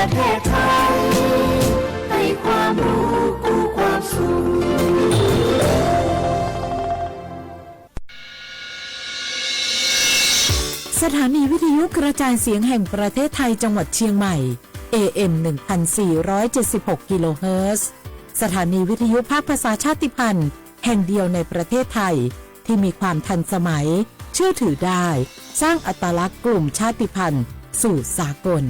ประเทศไทย ให้ความรู้กู้ความสุข สถานีวิทยุกระจายเสียงแห่งประเทศไทยจังหวัดเชียงใหม่ เอ เอ็ม หนึ่งพันสี่ร้อยเจ็ดสิบหก กิโลเฮิรตซ์ สถานีวิทยุภาคภาษาชาติพันธุ์แห่งเดียวในประเทศไทย ที่มีความทันสมัย เชื่อถือได้ สร้างอัตลักษณ์กลุ่มชาติพันธุ์สู่สากล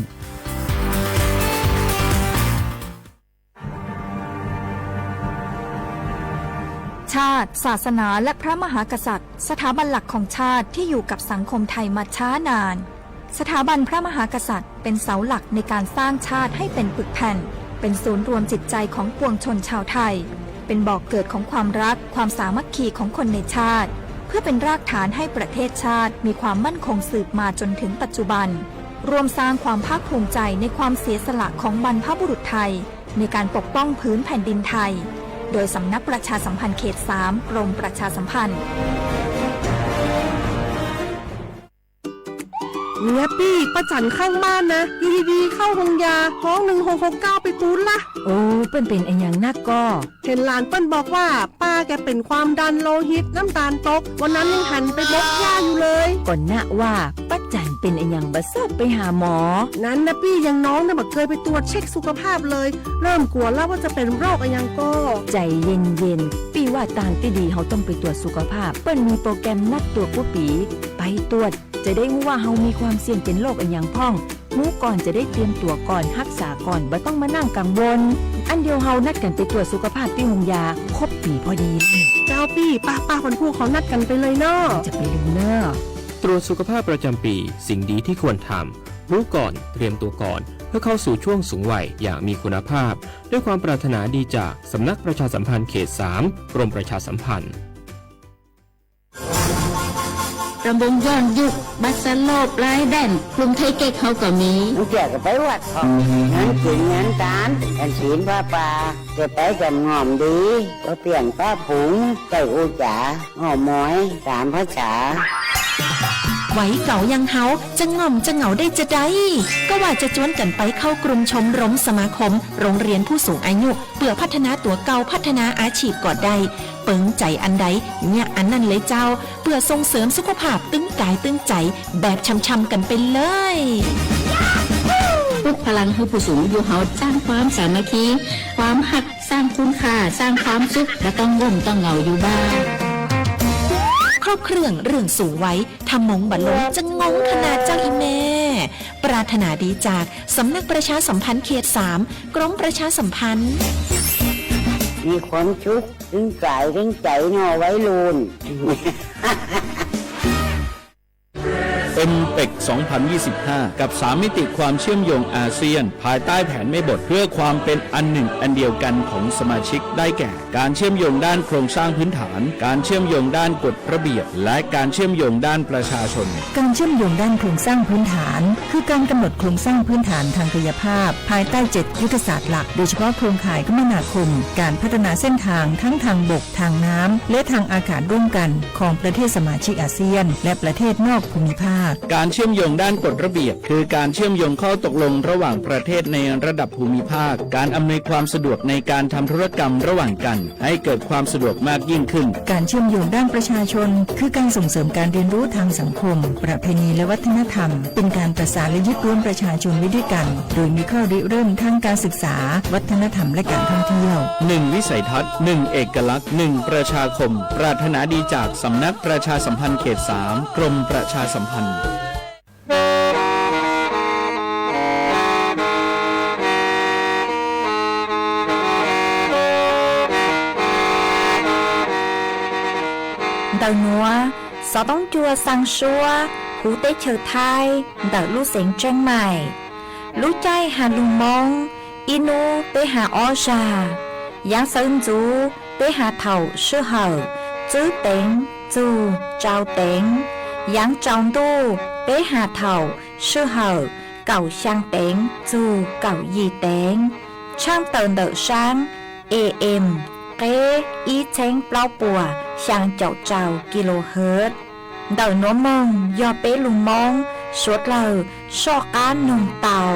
ชาติ ศาสนา และพระมหากษัตริย์ สถาบันหลักของชาติที่อยู่กับสังคมไทยมาช้านาน สถาบันพระมหากษัตริย์เป็นเสาหลักในการสร้างชาติให้เป็นปึกแผ่น เป็นศูนย์รวมจิตใจของปวงชนชาวไทย เป็นบ่อกเกิดของความรัก ความสามัคคีของคนในชาติ เพื่อเป็นรากฐานให้ประเทศชาติมีความมั่นคงสืบมาจนถึงปัจจุบัน ร่วมสร้างความภาคภูมิใจในความเสียสละของบรรพบุรุษไทย ในการปกป้องผืนแผ่นดินไทย โดยสำนักประชาสัมพันธ์เขตสาม กรมประชาสัมพันธ์ เนี่ยปี้ ป้าจั๋นข้างบ้านนะ อยู่ดีๆ เข้าโฮงยา ฮ้อง หนึ่งหกหกเก้า ไปปู๊ดละ โอ้ เปิ้นเป๋นอะหยังนักก่อ เห็นหลานเปิ้นบอกว่า ป้าแกเป็นความดันโลหิต น้ำตาลตก วันนั้นยังหันไปบกหญ้าอยู่เลย ก่อนนะว่า ป้าจั๋นเป๋นอะหยังบ่ซอบไปหาหมอ นั้นนะปี้ ยังน้องนะบ่เคยไปตรวจเช็คสุขภาพเลย เริ่มกลัวแล้วว่าจะเป็นโรคอะหยังก่อ ใจเย็นๆ ปี้ว่าตางตี้ดีเฮาต้องไปตรวจสุขภาพ เปิ้นมีโปรแกรมนัดตรวจกู้ปี ไปตรวจ จะได้ฮู้ว่าเฮามีความเสี่ยงเป็นโรคอะหยังพ่อง ฮู้ก่อนจะได้เตรียมตั๋วก่อน ฮักษาก่อน บ่ต้องมานั่งกังวล อันเดียวเฮานัดกั๋นไปตรวจสุขภาพตี้โฮงยา ครบปีพอดี เจ้าปี้ ป้าๆ พันธุ์ผู้เขานัดกั๋นไปเลยเนาะ จะไปดูเนาะ ตรวจสุขภาพประจำปี สิ่งดีที่ควรทำ รู้ก่อน เตรียมตัวก่อน เพื่อเข้าสู่ช่วงสูงวัยอย่างมีคุณภาพ ด้วยความปรารถนาดีจากสำนักประชาสัมพันธ์เขตสาม กรมประชาสัมพันธ์ ตำบลย้อนยุค บ้านสะโลบ ปลายแดน กรุงไทเก๊ก เฮาก็มี บางเทื่อก็ไปวัดพ่อง งานกินงานตาน ฉันศีลผ้าป่า จะไปจำง่อมดี ก็เปลี่ยนป้าผง ใส่อู้จ๋า อ้อมอย สามภาษา วัยเก่าอย่างเฮา จะง่อมจะเหงาได้จะใด ก็ว่าจะจวนกั๋นไปเข้ากลุ่มชมรมสมาคม โรงเรียนผู้สูงอายุ เปื่อพัฒนาตั๋วเก่า พัฒนาอาชีพก็ได้ เปิงใจ๋อันใด เยียะอันนั้นเลยเจ้า เปื่อส่งเสริมสุขภาพตึงกายตึงใจ๋ แบบช่ำๆกั๋นไปเลย ปลุกพลังหื้อผู้สูงอายุเฮา สร้างความสามัคคี ความฮัก สร้างคุณค่า สร้างความสุข บ่ต้องง่มต้องเหงาอยู่บ้าน ครบเครื่องเรื่องสูงวัย ถ้ามงบ่ลงจะงงขนาดเจ้าอีแม่ ปรารถนาดีจากสำนักประชาสัมพันธ์เขตสาม กรมประชาสัมพันธ์ มีความสุขตึงกายตึงใจ๋เนาะวัยรุ่น เอ็มเปก สองพันยี่สิบห้า กับสามมิติความเชื่อมโยงอาเซียน ภายใต้แผนแม่บทเพื่อความเป็นอันหนึ่งอันเดียวกันของสมาชิก ได้แก่ การเชื่อมโยงด้านโครงสร้างพื้นฐาน การเชื่อมโยงด้านกฎระเบียบ และการเชื่อมโยงด้านประชาชน การเชื่อมโยงด้านโครงสร้างพื้นฐาน คือการกำหนดโครงสร้างพื้นฐานทางกายภาพ ภายใต้เจ็ดยุทธศาสตร์หลัก โดยเฉพาะโครงข่ายคมนาคม การพัฒนาเส้นทางทั้งทางบก ทางน้ำ และทางอากาศร่วมกันของประเทศสมาชิกอาเซียน และประเทศนอกภูมิภาค การเชื่อมโยงด้านกฎระเบียบ คือการเชื่อมโยงข้อตกลงระหว่างประเทศในระดับภูมิภาค การอำนวยความสะดวกในการทำธุรกรรมระหว่างกัน ให้เกิดความสะดวกมากยิ่งขึ้น การเชื่อมโยงด้านประชาชน คือการส่งเสริมการเรียนรู้ทางสังคม ประเพณีและวัฒนธรรม เป็นการประสานและยึดรวมประชาชนไว้ด้วยกัน โดยมีข้อริเริ่มทั้งการศึกษา วัฒนธรรมและการท่องเที่ยว หนึ่งวิสัยทัศน์ หนึ่งเอกลักษณ์ หนึ่งประชาคม ปรารถนาดีจากสำนักประชาสัมพันธ์เขตสาม กรมประชาสัมพันธ์ Ntawm nuav, xov toob cua xaa suab huv teb chaws Thaib ntawm lub xeev Tseeb Maim. Lub caij has lug Moob, ib nub peb has ob zag. Yaav sawv ntxuv peb has thaum sij hawm tswb teev txug tsau teev. Yaav tsaus ntuj peb has thaum sij hawm kaum xyaa teev txug kaum yim teev. Tshaaj tawm ntawm saab A M, qeb ib txheeb plaub puas xyaa caum rau kilohertz. Ntawm nuav moog yog peb lug Moob suav dlawg soj qaab noog tau.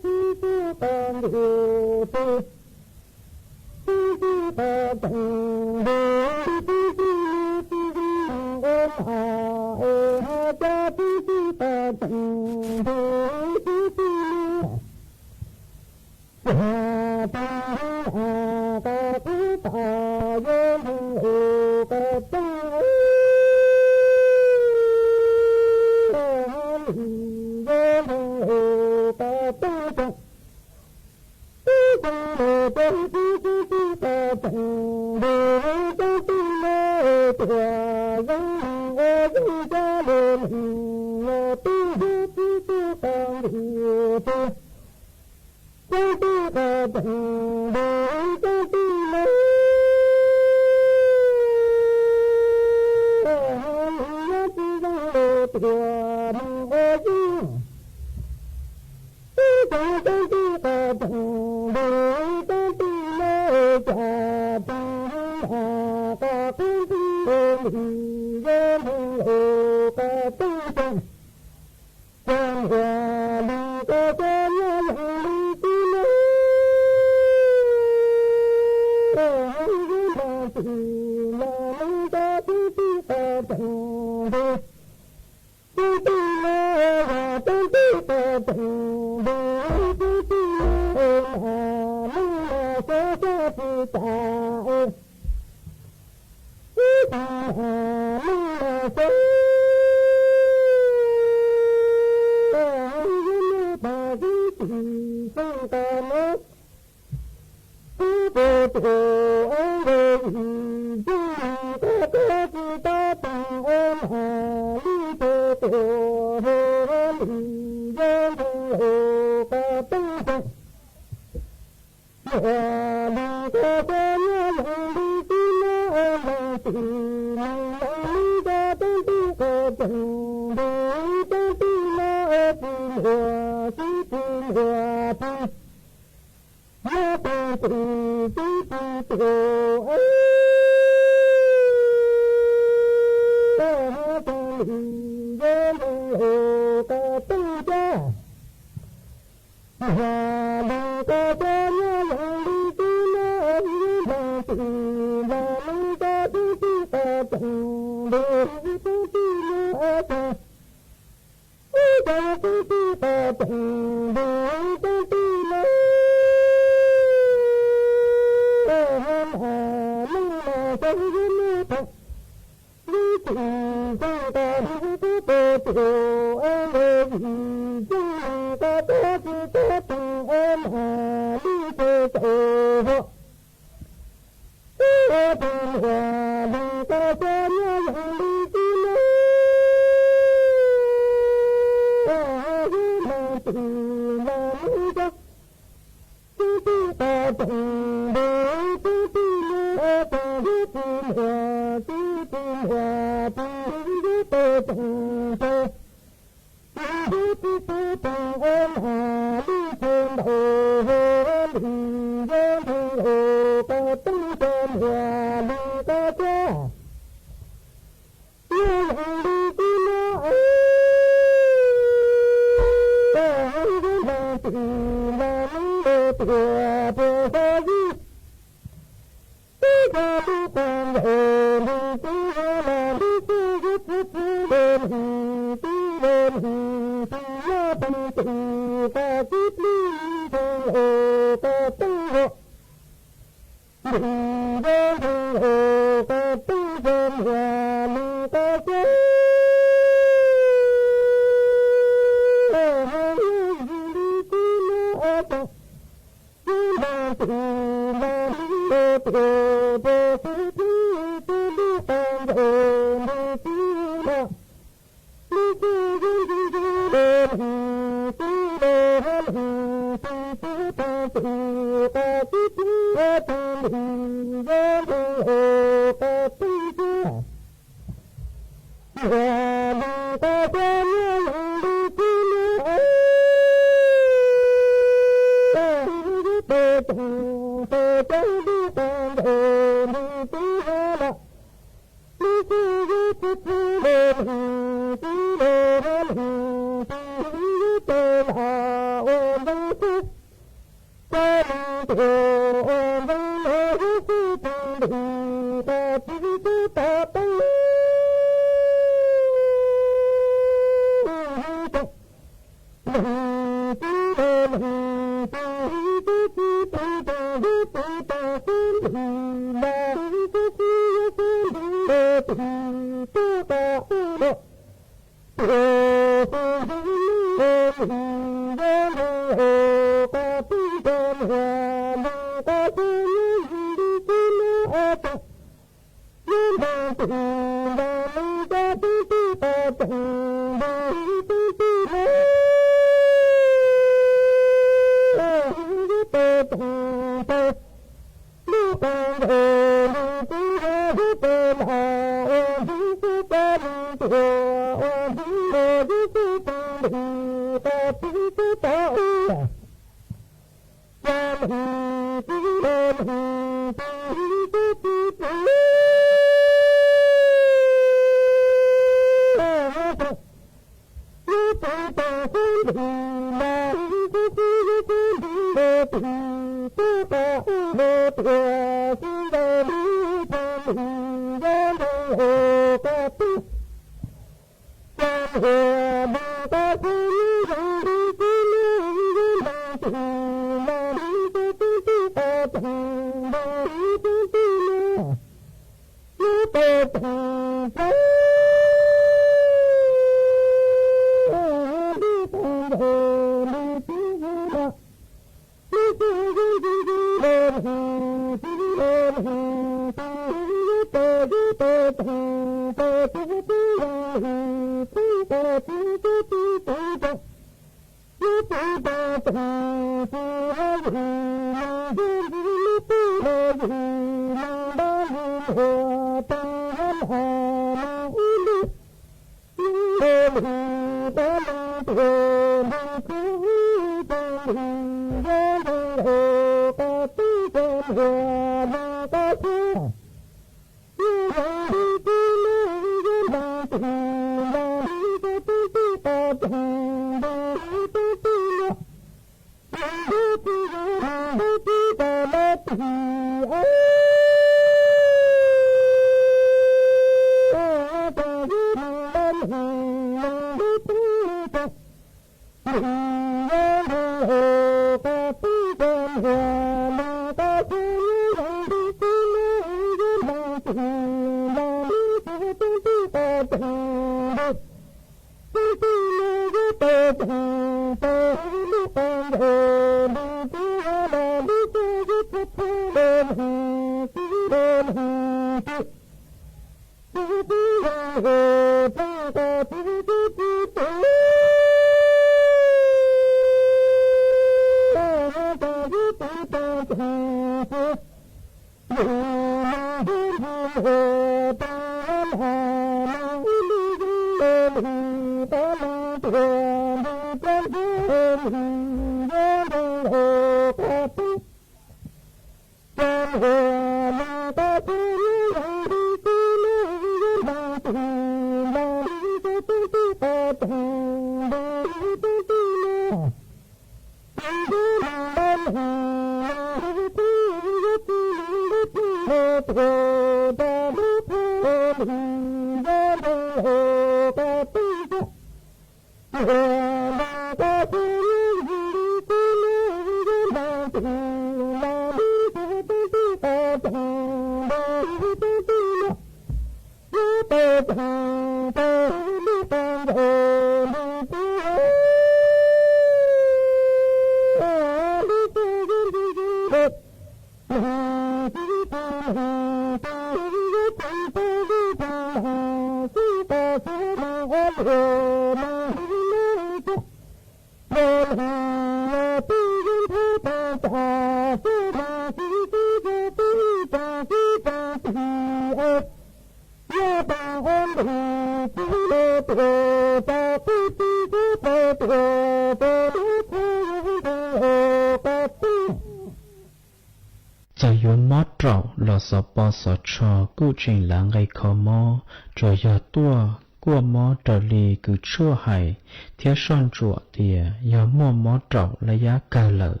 Txawm yuav mob raum los xov pos xov tsho kuj tseem lav nqe kho mob, tsuas yog tuaj kuaj mob raws li kws tshuaj hais thiab soj ntsuam tias yog muaj mob raum laj yab kawg lawm.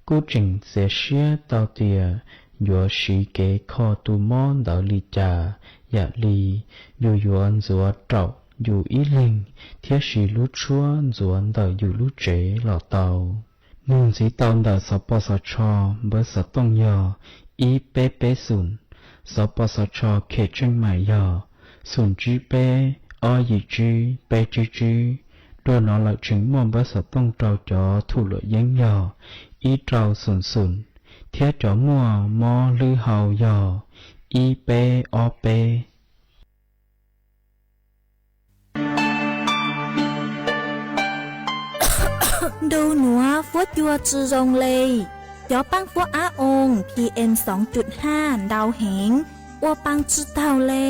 Kuj tseem txiav siab tau tias yuav siv kev kho tus mob ntawd li cas, yam li yus yuav ntxuav raum yus ib leeg thiab siv lub tshuab ntxuav ntawm yus lub tsev los tau. Nug ntxiv tau ntawm xov pos xov tsho npawb xov tooj yog ib peb peb xoom, xov pos xov tsho khem tsheej maim yog xoom tsib peb ob yim tsib peb tsib tsib. Dua no lawm tseem muaj npawb xov tooj rau cov thum luam yeeb yog ib rau xoom xoom, thiab cov muaj mob hlwb hau yog ib peb ob peb. Ntu nuav fuab cua tsi zoo le, cov paab fuab ab oo PM xoo cuj haj ntau heev, ua paa tsi taug le.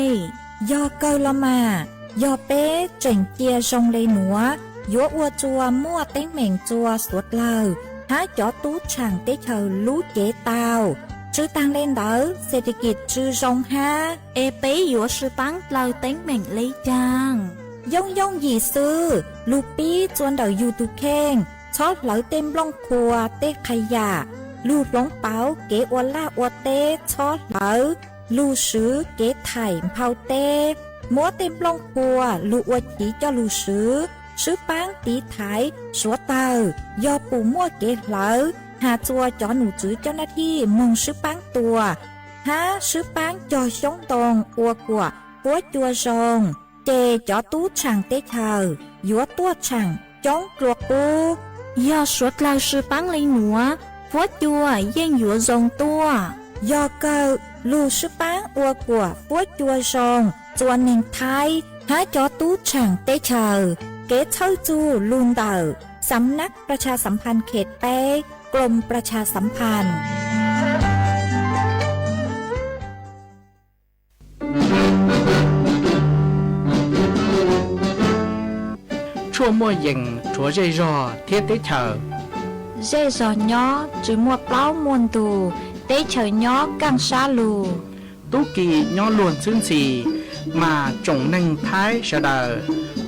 Yog kawg los mas, yog peb tseem cia zoo le nuav, yuav ua rua muaj teeb meem rua suav dlawg hab cov tub tshaam teb chaws lub cev tau. Tswv taag le ntawd, xes tis kis tsi zoo hab. Es peb yuav sib paab dlaws teeb meem le caag? Yooj yooj yim xwb, lug pib rua ntawm yug tug kheej, txhob hlawv tej nplooj qhuav tej qha yam, lug hloov pauv kev ua laj ua teb txhob hlawv, lug swv kev thaim nphau teb, muab tej nplooj qhuav lug ua chiv coj lug swv, sib paab tiv thaiv suav dlawg, yog pum muaj kev hlawv, has rua cov num tswv coj nab thij moog sib paab tua, hab sib paab cog xyoob ntoo ua kuam fuab cua zoo, ces cov tub tshaam teb chaws yuav tuaj tshaam coob dlua qub. Yog suav dlawg sib paab le nuav, fuab cua yeej yuav zoo tuaj. Yog kawg, lug sib paab ua kuam fuab cua zoo rua neeg Thaib hab cov tub tshaam teb chaws. Kev txhawj txug lug ntawm สำนักประชาสัมพันธ์เขตแปด กรมประชาสัมพันธ์ Tshuaj muaj yees rhuav zej zog thiab teb chaws. Zej zog nyob tsi muaj plaub muaj ntug, teb chaws nyob kaaj sab lug. Tub ki nyob luag ntxhwb ntxhi, mas tsoom neeg Thaib sawv daws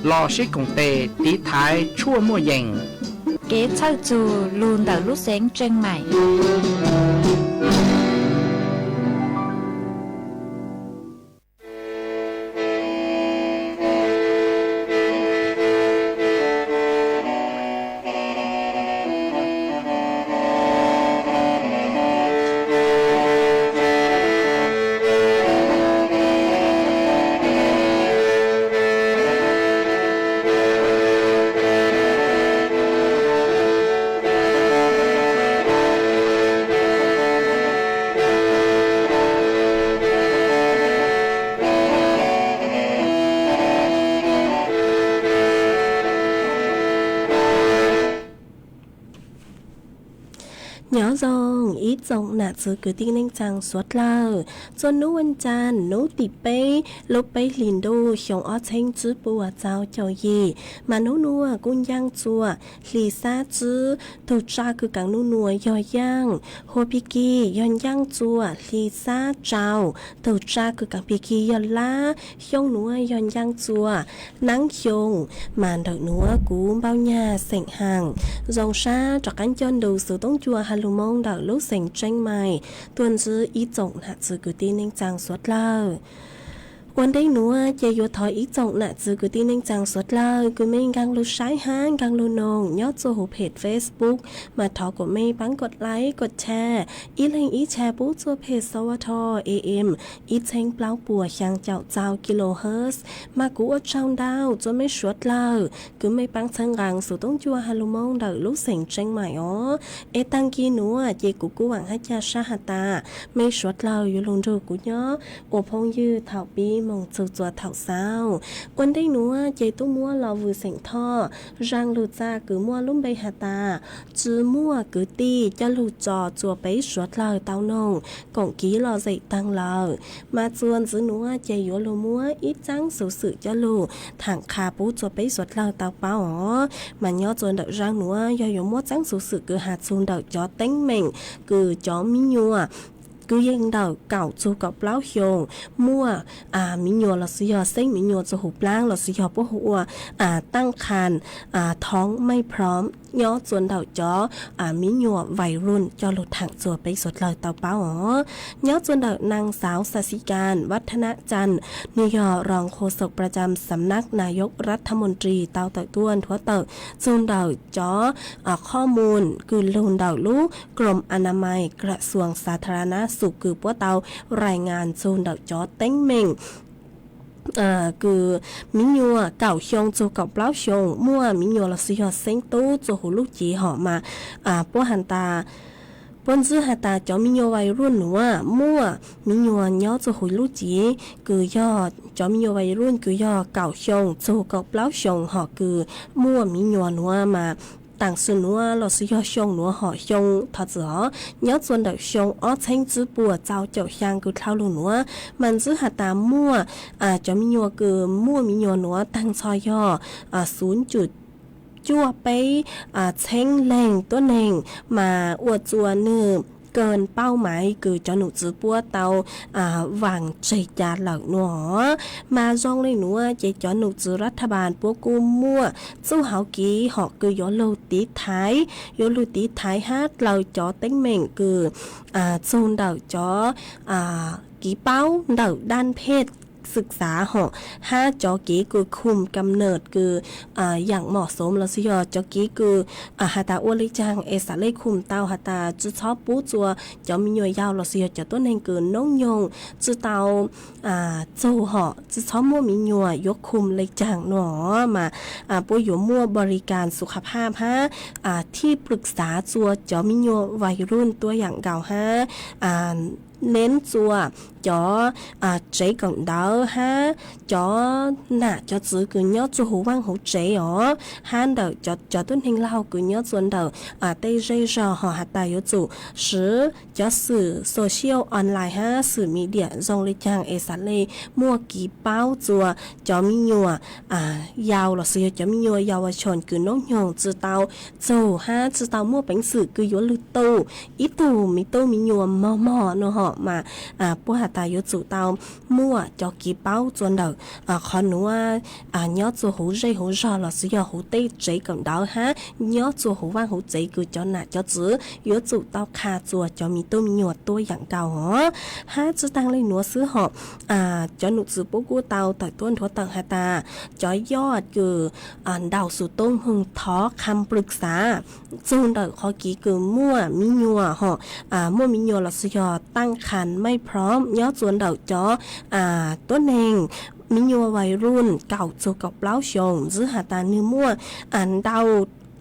los sib koom tes tiv thaiv tshuaj muaj yees. Kev txhawj txug lug ntawm lub xeev Tsee Maim. Nyob zoo ib tsoom nam txiv kwv tij neej tsaa suav dlawg, txuas nub vas caas nub tim peb lub peb hlis ntuj xyoo ob txheeb tsib puas txaus caum yim, mas nub nuav kuj ncaaj txuas hli xab tsib, tug tsaj kws kaam nub nuav yog yaaj, hua pig kig yog ncaaj txuas hli xab rau, tug tsaj kws kaam pig kig yog lab, xyoo nuav yog ncaaj txuas naab xyoo, mas ntawm nuav kuv Npauj Nyag xeem Haas zoo sab rov qaab nco ntu xuv toob cua has lug moo ntawm lub xeev Tsee Maim tuaj ntsib ib tsoom nam txiv kwv tij neej tsaa suav dlawg. Ua ntej nuav ces yuav thov ib tsoom nam txiv kwv tij neej tsaa suav dlawg kws mej nkaag lug saib hab nkaag lug noog nyob txuas huv phem Facebook, mas thov kuas mej paab kos like kos share, ib leeg ib share pub txuas phem Xa Va Thoo A M ib txheeb plaub puas xyaa caum txaus kilohertz. Mas kuv ua tsaug ntau txuas mej suav dlawg kws mej paab txhawb nqaa xuv toob cua has lug moo ntawm lub xeev Tsee Maim os. Es taag kis nuav ces kuv kuj vaam hab ca sab has tas mej suav dlawg yuav lug nrug kuv nyob ua phooj ywg thaum pib moog txug txuas thaum xaus. Ua ntej nuav ces tub muab los vwm xeem Thoj zaaj lug txaj kws muaj lub npe has tas, tsi muaj kwv tij coj lug tso txuas peb suav dlawg tau noog koom kiv lom zem taag lawm. Mas txuas ntxiv nuav ces yuav lug muab ib txaab xuv xwm coj lug thaam qha pub txuas peb suav dlawg tau paub os. Mas nyob txuas ntawm zaaj nuav yog yuav muab txaab xuv xwm kws has txug ntawm cov teeb meem kws cov miv nyuas kwv yees ntawm kaum txug kaum plaub xyoo muaj miv nyuas lossis yog xeeb miv nyuas txuas huv plaab lossis yog puab hu ua taaj qha thoob mej plhoov. nyob txua ntawm cov mi nyuam vais ruj coj lug thaam txua peb suav dlawg tau paub os. Nyob txua ntawm naj xaav Xaxikas Vatthanacan, nwg yog roos kho xaum pracham samnak nayok rathamon ris tau tawm tuaj nthuav tawm txug ntawm cov qhov muag kws lug ntawm lub krom anamais krasuas sathara na xum kws puab tau rais ngas txug ntawm cov teeb meem kws mi nyuam kaum xyoo txug kaum plaub xyoo muaj mi nyuam los sis yog xeeb tub txua huv lub cev hom mas puab has tas, puab ntxwb has tas cov mi nyuam vais ruj nuav muaj mi nyuam nyob txua huv lub cev kws yog cov mi nyuam vais ruj kws yog kaum xyoo txug kaum plaub xyoo hom kws muaj mi nyuam nuav mas taam sim nuav los sis yog xyoo nuav hom xyoo thov txim os, nyob txua ntawm xyoo ob txheeb tsib puas txaus caum xyaa kws dlhau lug nuav mas ntxwb has tas muaj cov mi nyuam kws muaj mi nyuam nuav taag nrho yog xum cum cuaj peb txheeb leeg tuab neeg mas ua txua nwg kawg paub maiv kws cov num txwv puab tau vaam tseg ca lawm nuav. Mas zoo le nuav ces cov num txwv rathabas puab kuj muaj txuj hauv kev hom kws yuav lug tiv thaiv, yuav lug tiv thaiv hab dlaws cov teeb meem kws txug ntawm cov kev paub ntawm dab phej xwm xav hom hab cov kev kws khum kam naj kws yaam mom xoov los sis yog cov kev kws has tas ua le caag es xav le khum tau has tas tsi txhob pub txua cov mi nyuam yau los sis yog cov tuab neeg kws noob nyoog tsi tau txug hom tsi txhob muaj mi nyuam yuav khum le caag nuav mas puab yuav muaj borikas xu khab hab hab thij pwm xav txua cov mi nyuam vais ruj tuab yaam nkaus hab neeb txua cov tsev kawm ntawv hab cov nam cov txwv kws nyob txua huv vaaj huv tsev os hab ntawm cov tuab neeg laug kws nyob txua ntawm tej zej zog hom has tas yuav tsum swv cov xwm social online hab xwm media zoo le caag es xav le muaj kev paub txua cov mi nyuam yau los sis yog cov mi nyuam yau a choom kws noob nyoog tsi tau txug hab tsi tau muaj peev xwm kws yuav lug tu ib tug mi tub mi nyuam mog mog nuav hom mas puab has tas yuav tsum tau muaj cov kev paub txua ntawm qhov nuav nyob txua huv zej huv zog los sis yog huv tej tsev kawm ntawv hab nyob txua huv vaaj huv tsev kws cov nam cov txwv yuav tsum tau qha txua cov mi tub mi nyuam tuab yaam nkaus os. Hab tsi taag le nuav xwb hom cov num txwv puab kuj tau tawm tuab nthuav tawm has tas cov yoj kws ntaus xu tub moog thov kham pwm xav txug ntawm qhov kev kws muaj mi nyuam hom muaj mi nyuam los sis yog taaj khas maij phrom nyob txua ntawm cov tuab neeg mi nyuam vais ruj kaum txug kaum plaub xyoo ntxwb has tas nwg muaj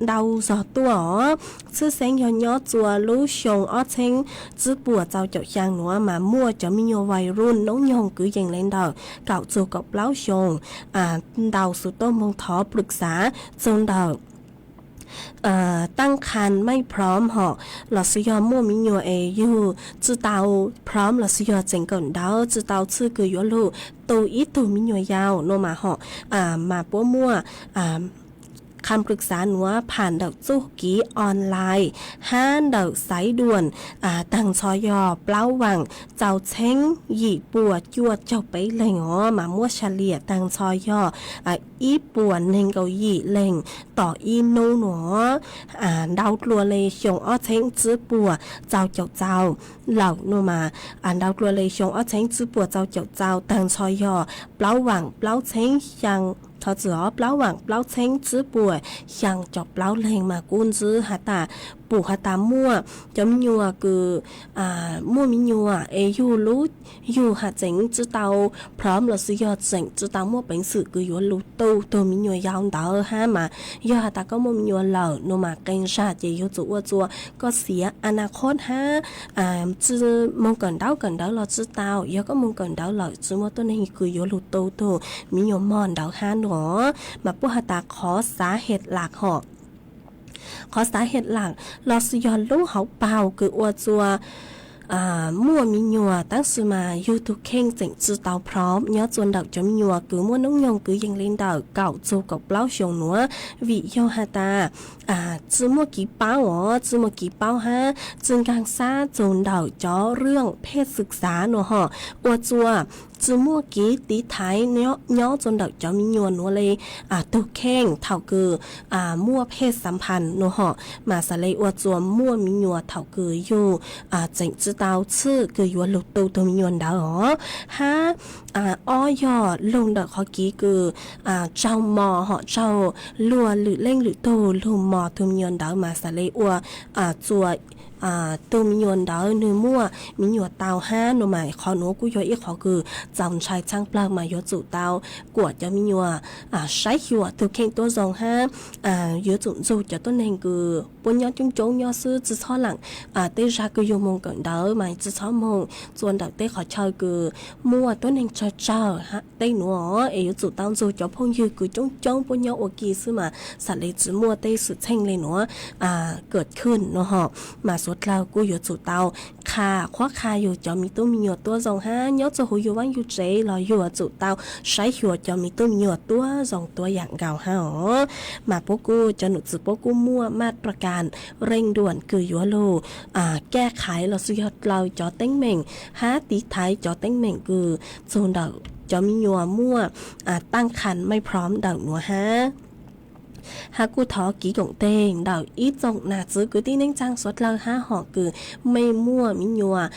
ntau zog tuaj os. Tshwj xeeb yog nyob txua lub xyoo ob txheeb tsib puas txaus caum xyaa nuav mas muaj cov mi nyuam vais ruj noob nyoog kwv yees le ntawm kaum txug kaum plaub xyoo ntaus xu tub moog thov pwm xav txug ntawm taaj khas maij phrom hom los sis yog muaj mi nyuam es yug tsi tau phrom los sis yog tseem kawm ntawv tsi tau txwj kws yuav lug tu ib tug mi nyuam yau nuav mas hom mas puab muaj kham pwm xav nuav pham ntawm txuj kev online hab ntawm xaiv duam taag nrho yog plaub vaam txaus txheeb yim puas cuaj caug peb leeg os mas muab sa liam taag nrho yog ib puas neeg nkaum yim leeg tom ib nub nuav ntau dlua le xyoo ob txheeb tsib puas txaus caum txaus lawm nuav mas ntau dlua le xyoo ob txheeb tsib puas txaus caum txaus taag nrho yog plaub vaam plaub txheeb xyaa thov txim os plaub vaam plaub txheeb tsib puas xyaa caum plaub leeg mas kuj ntxwb has tas pum has tas muaj cov mi nyuam kws muaj mi nyuam es yug lub yug has tseem tsi tau phrom los sis yog tseem tsi tau muaj peev xwm kws yuav lug tu tug mi nyuam yau ntawd hab mas yog has tas koj muaj mi nyuam lawm nuav mas qee zag ces yuav tsum ua txua koj xiav a na khoj hab tsi moog kawm ntaub kawm ntawv los tsi tau, yog koj moog kawm ntawv lawm tsi muaj tuab neeg kws yuav lug tu tug mi nyuam mog ntawd hab nuav mas puab has tas qhov xav hej lam hom qhov xav hej lam los sis yog lub hauv paug kws ua txua muaj me nyuam tab sis mas yug tug kheej tseem tsi tau phom nyob txua ntawm cov me nyuam kws muaj noob nyoog kwv yees le ntawm kaum txug kaum plaub xyoos nuav, vim yog has tas tsi muaj kev paub os, tsi muaj kev paub hab tsi nkaag xav txug ntawm cov rwj phej xwm xav no hom, ua txua tsi muaj kev tiv thaiv nyob txua ntawm cov me nyuam nuav le tug kheej thaum kws muaj phej xav phas no hom, mas xav le ua txua muaj me nyuam thaum kws yug tseem tsi tau txhij kws yuav lug tu tug me nyuam ntawd os. Hab ob yog lug ntawm qhov kev kws tsaug mos hom tsaug luag lwm leej lwm tug lug mos tug me nyuam ntawd mas xav le ua txua tug me nyuam ntawd nwg muaj me nyuam tau hab no mas qhov nuav kuj yog ib qhov kws txaus ntshai tshaj plawg mas yuav tsum tau kuam cov me nyuam saib xyuas tug kheej tuab zoo hab yuav tsum ntxug cov tuab neeg kws puab nyob coob coob nyob xwb, tsi txhob leem tej zag kws yug moog kawm ntawv mas tsi txhob moog txua ntawm tej qhov chaw kws muaj tuab neeg tsawg tsawg tej nuav es yuav tsum tau ntxug cov phooj ywg kws coob coob puab nyob ua ke xwb mas xav le tsi muaj tej xwm txheej le nuav kawm khwj no hom, mas suav dlawg kuj yuav tsum tau qha qhuab qha yug cov me tub me nyuam tuab zoo hab nyob txug huv yug vaab yug tsev los yug yuav tsum tau saib xyuas cov me tub me nyuam tuab zoo tuab yaam nkaus hab os. Mas puab kuj cov num txwv puab kuj muaj maj ra kas reej duam kws yuav lug kaj khaiv lossis yog dlaws cov teeb meem hab tiv thaiv cov teeb meem kws txug ntawm cov me nyuam muaj taaj khas mej phom ntawm nuav hab. Hab kuj thov kev koom teg ntawm ib tsoom nam txwv kwv tij neej tsaa suav dlawg hab hom kws mej muaj me nyuam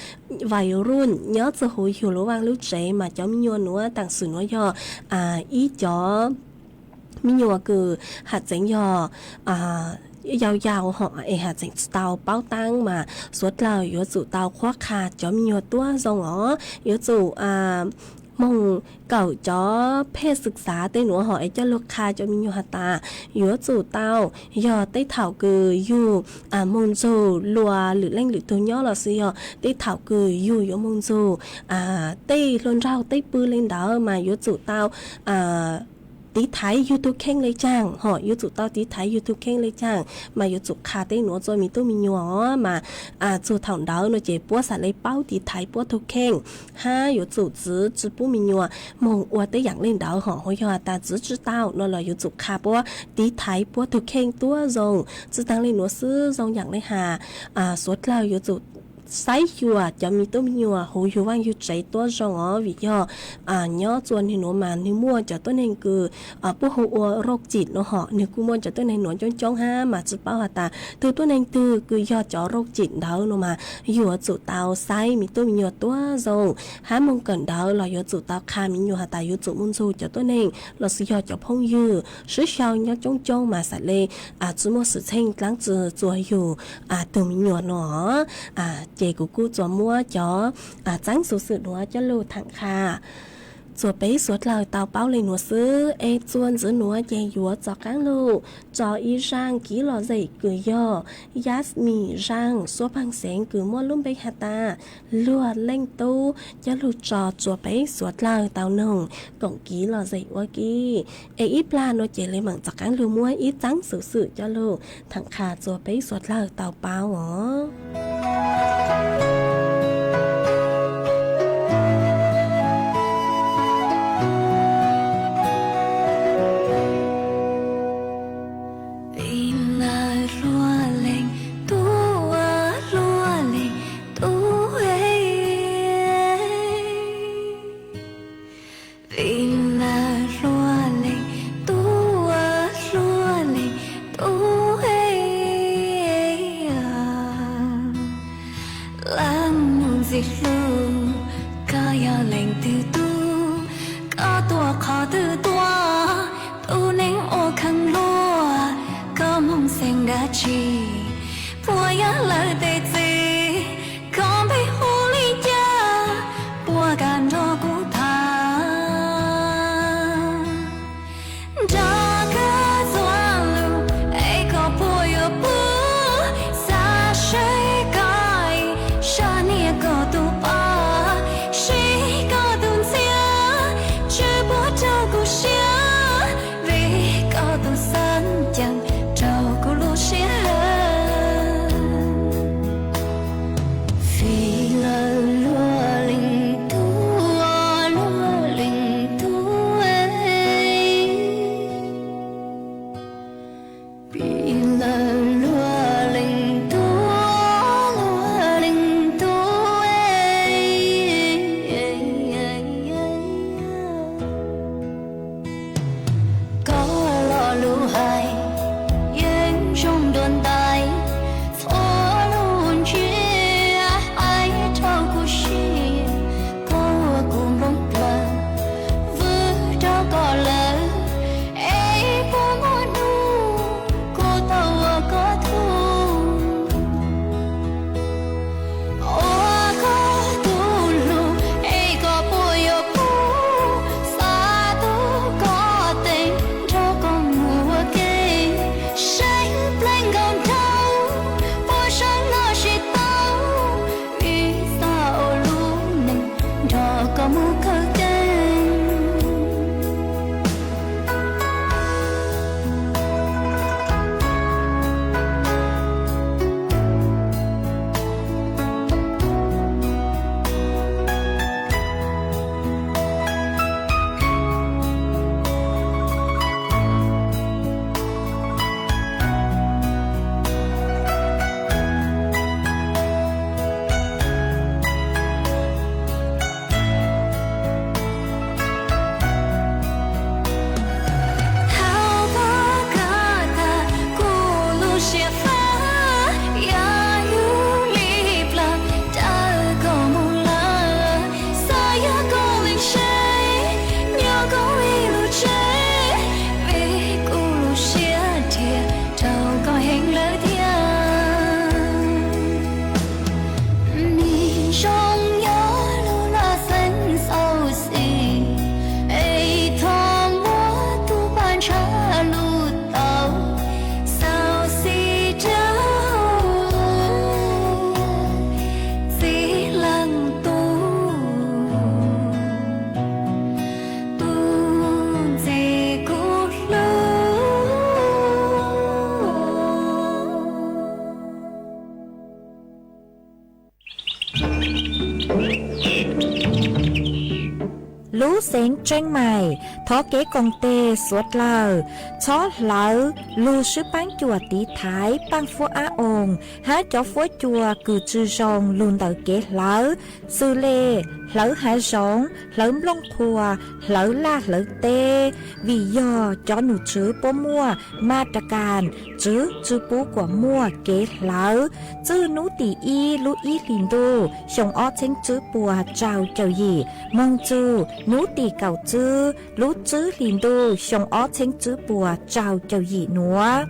vais ruj nyob txug huv yug lub vaaj lub tsev mas cov me nyuam nuav taam sim nuav yog ib cov me nyuam kws has tseev yog yau yau hom es has tseem tsi tau paub taab mas suav dlawg yuav tsum tau qhuab qha cov me nyuam tuab zoo os, yuav tsum moog kawm cov phej xwm xav tej nuav hom es coj lug qha cov me nyuam has tas yuav tsum tau yog tej thaum kws yug moog ntxug luag lwm leej lwm tug nyob lossis yog tej thaum kws yug yuav moog ntxug tej hluas nraug tej pw le ntawd mas yuav tsum tau tiv thaiv yug tug kheej le caag hom, yuav tsum tau tiv thaiv yug tug kheej le caag mas yuav tsum qha tej nuav txua me tub me nyuam os mas txug thaum ntawd no ces puab xav le paub tiv thaiv puab tug kheej hab yuav tsum txwv tsi pub me nyuam moog ua tej yaam le ntawd hom, hu yog has tas txwv tsi tau no los yuav tsum qha puab tiv thaiv puab tug kheej tuab zoo. Tsi taag le nuav xwb zoo yaam le has suav dlawg yuav tsum saib xyuas cov me tub me nyuam huv yug vaaj yug tsev tuab zoo os vim yog nyob txua nwg nuav mas nwg muaj cov tuab neeg kws puab hu ua roj cim no hom, nwg kuj muaj cov tuab neeg nuav coob coob hab mas tsi paub has tas tug tuab neeg twg kws yog cov roj cim ntawd no mas yuav tsum tau saib me tub me nyuam tuab zoo hab moog kawm ntawv los yuav tsum tau qha me nyuam has tas yuav tsum moog ntxug cov tuab neeg lossis yog cov phooj ywg sib sau nyob coob coob mas xav le tsi muaj xwm txheej dlaab tsi txuas yug tug me nyuam no. Ces kuv kuj txuas muab cov txeeb xuv xwm nuav coj lug thaam qha txuas peb suav dlawg tau paub le nuav xwb es txuas ntxiv nuav ces yuav tso qaab lug tso ib zaaj kiv lom zem kws yog Yasmine zaaj suab paag xeev kws muaj lub npe has tas luag leej tub coj lug tso txuas peb suav dlawg tau noog koom kiv lom zem ua ke. Es ib plag nuav ces le meem tso qaab lug muab ib txeeb xuv xwm coj lug thaam qha txuas peb suav dlawg tau paub os. Lub xeev Tseeb Mais, thov kev koom tes suav dlawg txhob hlawv lug swb paab cuam tiv thaiv paaj fuab ab oos hab cov fuab cua kws tsi zoo lug ntawm kev hlawv, xws le hlawv haav zoov, hlawv nplooj qhuas, hlawv laj hlawv teb, vim yog cov num tswv puab muaj ma ra kas tswv tsi pub kuas muaj kev hlawv. Txwj nub tim ib lub ib hlis ntuj xyoo ob txheeb tswb puas rau caum yim moog txug nub tim kaum tswb lub tswb hlis ntuj xyoo ob txheeb tswb puas rau caum yim nuav,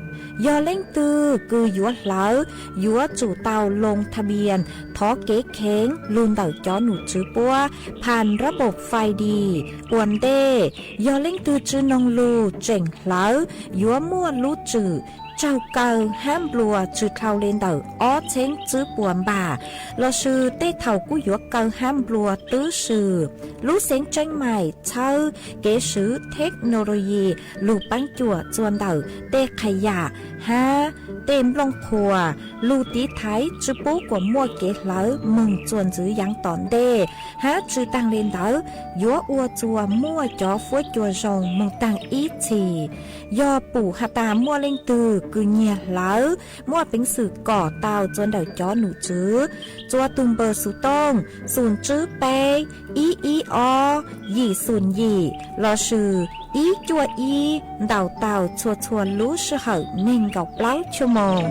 yog leej twg kws yuav hlawv yuav tsum tau loo tha npias thov kev kheev lug ntawm cov num tswv puab phas rab npauj fais dis ua ntej. Yog leej twg tsi noog lug tseem hlawv yuav muaj lub tswm raug kaw hab nplua tsi dlhau le ntawm ob txheeb tswb puas npam lossis tej thaum kuj yuav kaw hab nplua twb swm. Lub xeev Tseeb Mais txhawb kev swv thej no lo yis lug paab cuam txuas ntawm tej qha yam hab tej nplooj qhuas lug tiv thaiv tsi pub kuas muaj kev hlawv moog txuas ntxiv yaav tom ntej, hab tsi taag le ntawd yuav ua txuas muaj cov fuab cua zoo moog taag ib txhis. Yog pum has tas muaj leej twg kws nyiag hlawv, muaj peev xwm kom tau txuas ntawm cov num tswv txuas tug npawb xuv tooj xum tswb peb ib ib ob yim xum yim lossis ib cuaj ib ntaus tau txhua txhua lub sij hawm neeg nkaum plaub chua moos.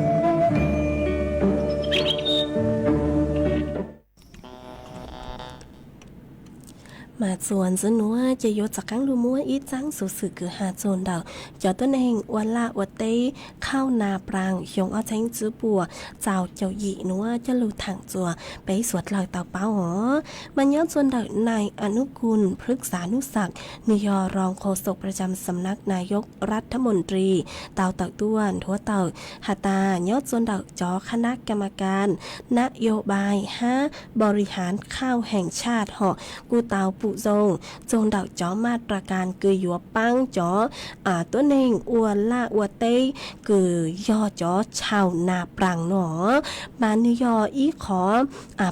Mas txuas ntxiv nuav ces yuav rov qaab lug muab ib txaab xuv xwm kws has txug ntawm cov tuab neeg ua laj ua teb khauj nas plas xyoo ob txheeb tswb puas txaus caum yim nuav coj lug thaam txuas peb suav dlawg tau paub os. Mas nyob txuas ntawm nai Anub Kus Plwb Xav Nub Xav, nwg yog roos qhov xoom pras cam xam nab nas yog ras thab moos ris tau tawm tuaj nthuav tawm has tas nyob txuas ntawm cov khab nab kam kas nas yog npais hab npau ris has khauj heev tshaj hom kuj tau pum zoo txug ntawm cov mas ras kas kws yuav paab cov tuab neeg ua laj ua teb kws yog cov chau nas plas no. Mas nwg yog ib qhov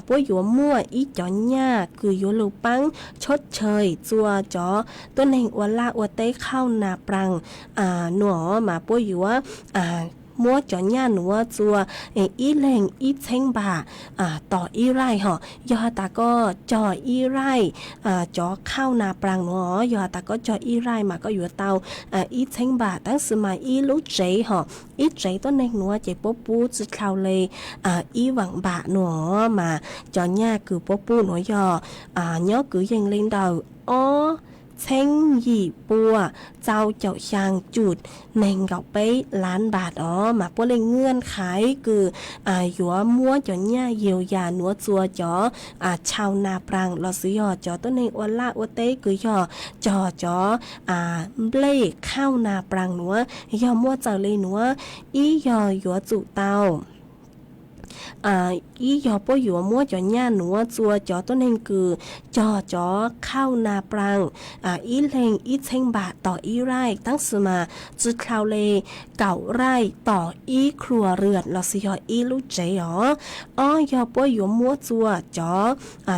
puab yuav muaj ib cov nyaj kws yuav lug paab tshab chaw txua cov tuab neeg ua laj ua teb khauj nas plas no, mas puab yuav muab cov nyaj nuav txua ib leeg ib txheeb npam tos ib raij hom. Yog has tas koj cog ib raij cov khauj nas plas nuav, yog has tas koj cog ib raij mas koj yuav tau ib txheeb npam, tab sis mas ib lub tsev hom, ib tsev tuab neeg nuav ces puab pub tsi dlhau le ib vaam npam nuav. Mas cov nyaj kws puab pub nuav yog nyob kwv yees le ntawm ob txheeb yim pua txaus caum xyaa cum neeg nkaum peb lab npam os. Mas puab le nkaaj khaiv kws yuav muab cov nyaj yaus yam nuav txua cov chau nas plas lossis yog cov tuab neeg ua laj ua teb kws yog cog cov nplej khauj nas plas nuav. Yog muaj txawm le nuav, ib yog yuav tsum tau ib yog puab yuav muab cov nyaj nuav txua cov tuab neeg kws cog cov khauj nas plas ib leeg ib txheeb npam tos ib raij, tab sis mas tsi dlhau le kaum raij tos ib khluas rwam lossis yog ib lub tsev os. Ob yog puab yuav muab txua cov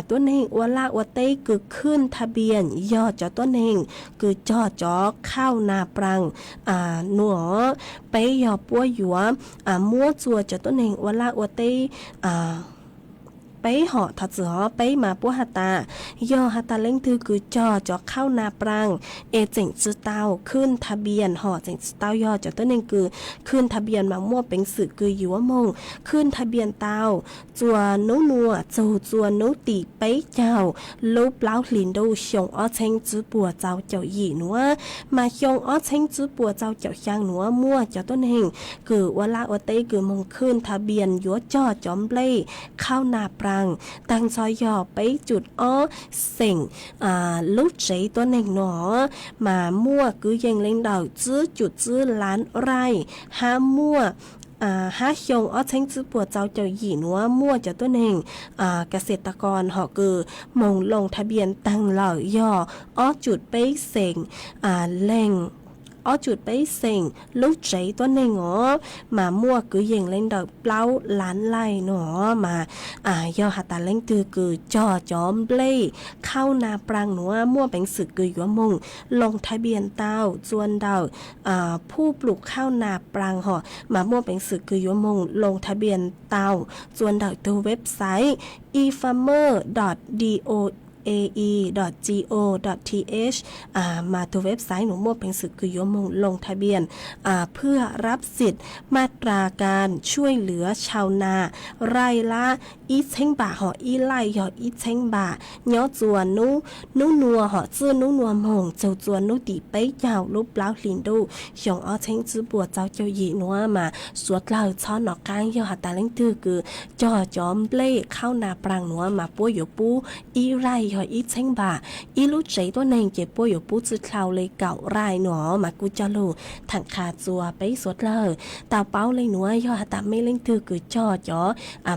tuab neeg ua laj ua teb kws khwj tha npias yog cov tuab neeg kws cog cov khauj nas plas nuav. Peb yog puab yuav muab txua cov tuab neeg ua laj ua teb peb hom thov txim os, peb mas puab has tas yog has tas leej twg kws cog cov khauj nas plas es tseem tsi tau khwj tha npias hom, tseem tsi tau yog cov tuab neeg kws khwj tha npias mas muaj peev xwm kws yuav moog khwj tha npias tau txua nub nuav txug txua nub tim peb caug lub plaub hlis ntuj xyoo ob txheeb tswb puas txaus caum yim nuav. Mas xyoo ob txheeb tswb puas txaus caum xyaa nuav muaj cov tuab neeg kws ua laj ua teb kws moog khwj tha npias yuav cog cov nplej khauj nas plas taag ntxhov yog peb cum ob xeem lub tsev tuab neeg no, mas muaj kwv yees le ntawm tsib cum tsib lab raij, hab muaj hab xyoo ob txheeb tswb puas txaus caum yim nuav muaj cov tuab neeg kas xes tas kos hom kws moog loo tha npias taag lawm yog ob cum peb xeem leeg ob cum peb xeem lub tsev tuab neeg os, mas muaj kwv yees le ntawm plaub lab laij no mas yog has tas leej twg kws cog cov nplej khauj nas plas nuav muaj peev xwm kws yuav moog loo thaj npias tau txua ntawm phuj plum khauj nas plas hos mas muaj peev xwm kws yuav moog loo thaj npias tau txua ntawm tug website e farmer dot d o a e dot g o dot t h, mas tug website nuav muaj peev xwm kws yuav moog loo thaj npias เพื่อรับสิทธิ์มาตรการช่วยเหลือชาวนา ไร่ละ ib txheeb npam hos ib laij yog ib txheeb npam nyob txua hnub nua hos txij hnub nua moog txug txua hnub tim peb caug lub plaub hlis ntuj xyoo ob txheeb tsib puas tsib caug yim nuav mas suav dlawg txhob nov qaab yog has tas leej twg kws cog cov nplej khauj nas plas nuav mas puab yuav pub ib laij yog ib txheeb npam, ib lub tsev tuab neeg ces puab yuav pub txwj dlhau le kaum laij nuav mas kuj coj lug thaam qha txua peb suav dlawg tau paub le nuav yog has tas mej leej twg kws cog cov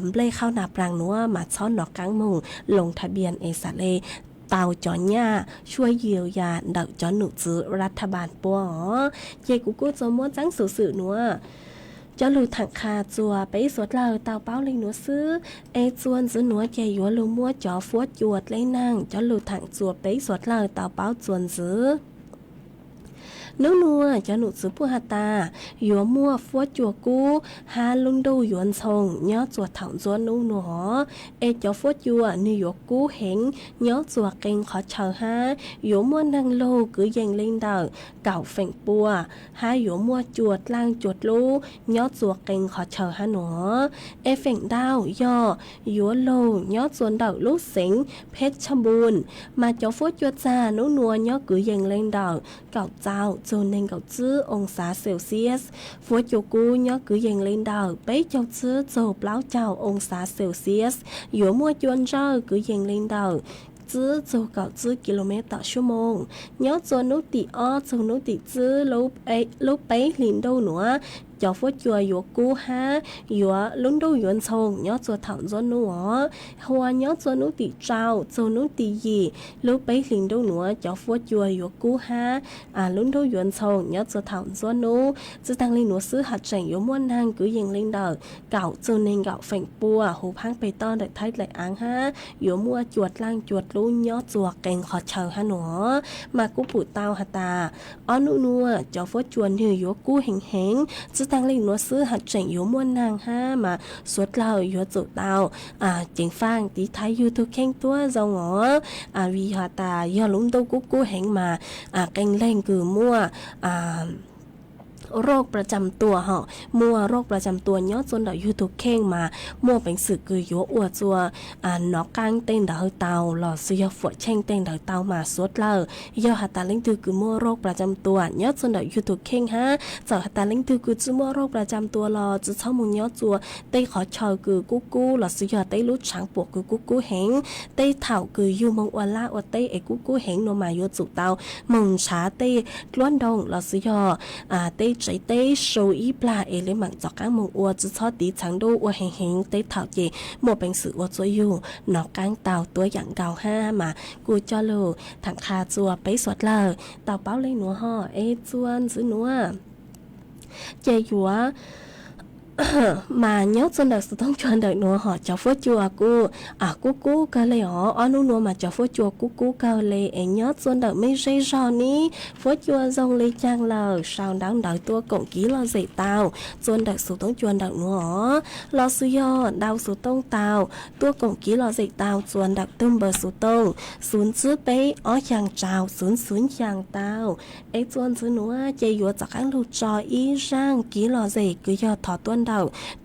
nplej khauj nas plas nuav mas txhob nov qaab moog loo thaj npias es xaav le tau cov nyaj tshuaj yias yas ntawm cov num txwv lat thaj npas puab os. Ces kuv kuj txua muab txaab xuv xwm nuav coj lug thaam qha txua peb suav dlawg tau paub le nuav xwb. Es txua ntxiv nuav ces yuav lug muab cov fuab cua dleb naag coj lug thaam txua peb suav dlawg tau paub txua ntxiv. Nub nua cov num txwv puab has tas yuav muaj fuab cua kub hab lub ntuj yuav ntxhoo nyob txua thaum ntxuab nub nua hov. Es cov fuab cua nwg yuav kub heev nyob txua qee qhov chaw hab yuav muaj naag lug kwv yees le ntawm kaum feem pua hab yuav muaj cua dlaaj cua dlub nyob txua qee qhov chaw hab nua. Es feem ntau yog yuav lug nyob txua ntawm lub xeev Phetchabun, mas cov fuab cua txag nub nua nyob kwv yees le ntawm kaum txaus txug neeg nkaum tsib oo xav Celsius. Fuab cua kub nyob kwv yees le ntawm peb caug tsib txug plaub caug oo xav Celsius. Yuav muaj cua ntsawj kwv yees le ntawm tsib txug kaum tsib ki lu mev tom suab moos. Nyob txua nub tim ob txug nub tim tsib lub peb hlis ntuj nuav, cov fuab cua yuav kub hab yuav lub ntuj yuav ntxhoo nyob txua thaum ntxuab nub os. Hua nyob txua nub tim rau txug nub tim yim lub peb hlis ntuj nuav cov fuab cua yuav kub hab lub ntuj yuav ntxhoo nyob txua thaum ntxuab nub. Tsi taag le nuav xwb has tseem yuav muaj naag kwv yees le ntawm kaum txug neeg nkaum feem pua huv phaab peg toj ntawm thaib dlaim aav hab yuav muaj cua dlaaj cua dlub nyob txua qee qhov chaw hab nua. Mas kuj pum tau has tas ob nub nua cov fuab cua nwg yuav kub heev heev. Tsi taag le nuav xwb has tseem yuav muaj naag hab mas suav dlawg yuav tsum tau ceev faaj tiv thaiv yug tug kheej tuab zoo os. Vim has tas yog lub ntuj kub kub heev mas qee leeg kws muaj roj pla cam tua hos muaj roj pla cam tua nyob txua ntawm yug tug kheej mas muaj peev xwm kws yuav ua txua nov qaab tej ntawd tau lossis yog fuam cheej tej ntawd tau mas suav dlawg. Yog has tas leej twg kws muaj roj pla cam tua nyob txua ntawm yug tug kheej hab txawm has tas leej twg kws tsi muaj roj pla cam tua los tsi txhob moog nyob txua tej qhov chaw kws kub kub lossis yog tej lub tshaav puam kws kub kub heev. Tej thaum kws yug moog ua laj ua teb es kub kub heev nua mas yuav tsum tau moog nrhav tej dluab ntoog lossis yog tej tsev teb su ib plag es le maam rov qaab moog ua, tsi txhob tiv txhaav ntuj ua heev heev, tej thaum ces muaj peev xwm ua txua yug nov qaab tau tuab yaam nkaus hab mas kuj coj lug thaam qha txua peb suav dlawg tau paub le nuav hos. Es txua ntxiv nuav ces yuav mas nyob txua ntawm xuv tooj cua ntawm nuav hos cov fuab cua kuj kub kub kawg le os. Ob nub nuav mas cov fuab cua kub kub kawg le es nyob txua ntawm mej zej zog ne fuab cua zoo le caag lawm sau ntaub ntawv tuaj koom kiv lom zem tau txua ntawm xuv tooj cua ntawm nuav os. Lossis yog ntau xuv tooj tau tuaj koom kiv lom zem tau txua ntawm tug npawb xuv tooj xuv tsib peb ob xyaa rau xuv xuv xyaa tau. Es txua ntxiv nuav ces yuav rov qaab lug tso ib zaaj kiv lom zem kws yog thov tuaj ntawm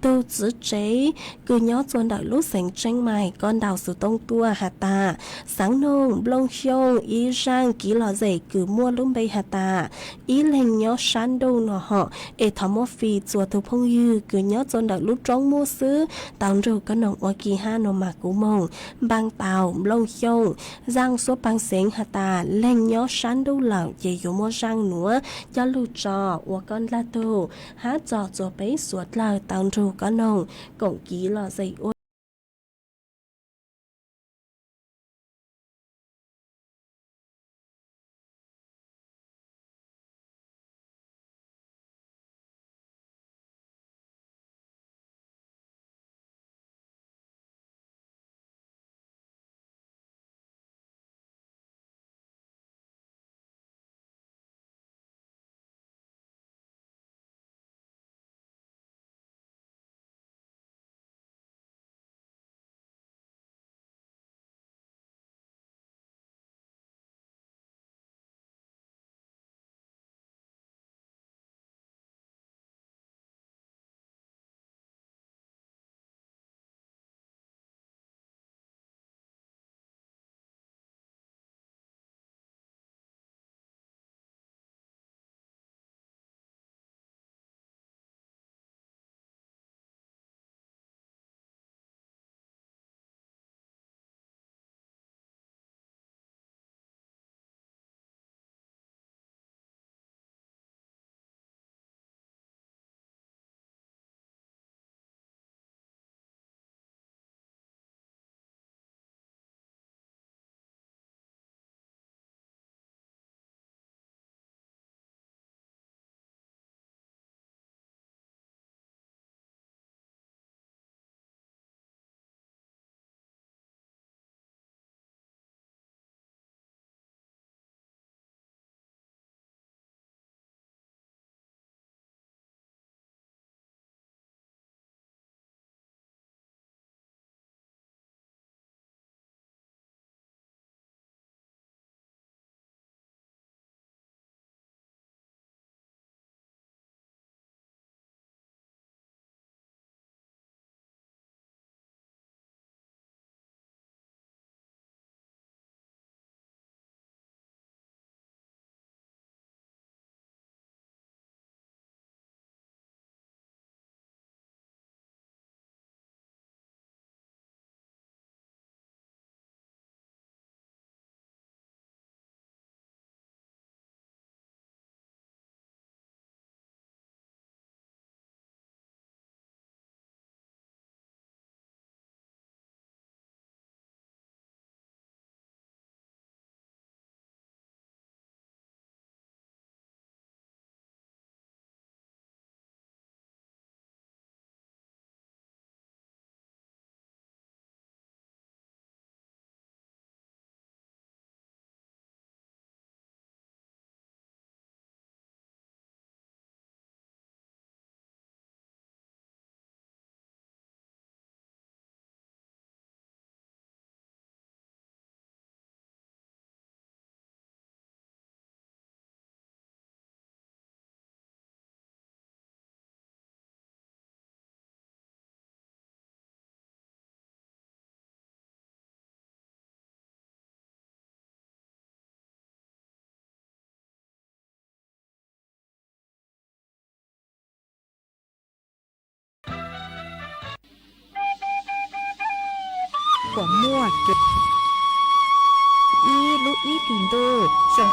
tug txiv tsev kws nyob txua ntawm lub xeev Tseeb Mais, koj ntau xuv tooj tuaj has tas xaav noog Nplooj Xyooj ib zaaj kiv lom zem kws muaj lub npe has tas ib leeg nyob sab ntuj no hos. Es thov muab fij txua tug phooj ywg kws nyob txua ntawm lub roob mub xwb tau nrug koj noog ua ke hab nua mas kuv moog npaa tau Nplooj Xyooj zaaj suab paag xeev has tas leeg nyob sab ntuj lawm ces yuav muab zaaj nuav coj lug tso ua koj ndlaag tug hab tso txua peb suav dlawg tau nrug koj noog koom kiv lom zem ua Kuas muaj ib lub ib hlis ntuj xyoo